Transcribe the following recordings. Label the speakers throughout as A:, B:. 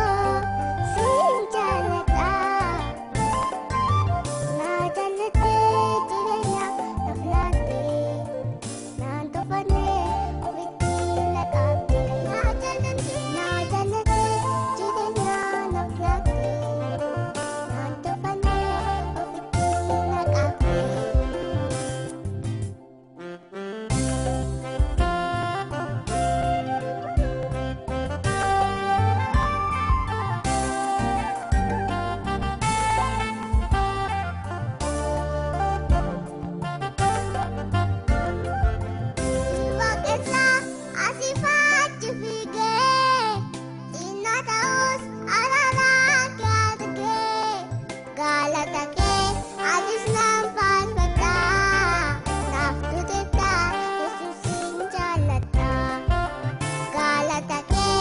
A: Koo siin jaalladha. Na jaallattee jireenya naaf laattee naan tufannee ofitti na qabdee. Na jaallattee na jaallattee jireenya naaf laattee naan tufannee ofitti na qabdee. Waaqessa asii fiigee xinnaa ta'us alaabaa kee argee galata kee anis nan faarfadha naaf duteetta Yesuusin jaalladha galata kee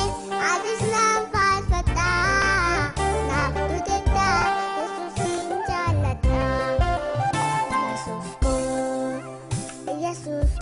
A: anis nan faarfadha naaf duteetta Yesuusin jaalladha Yesuus koo Yesuus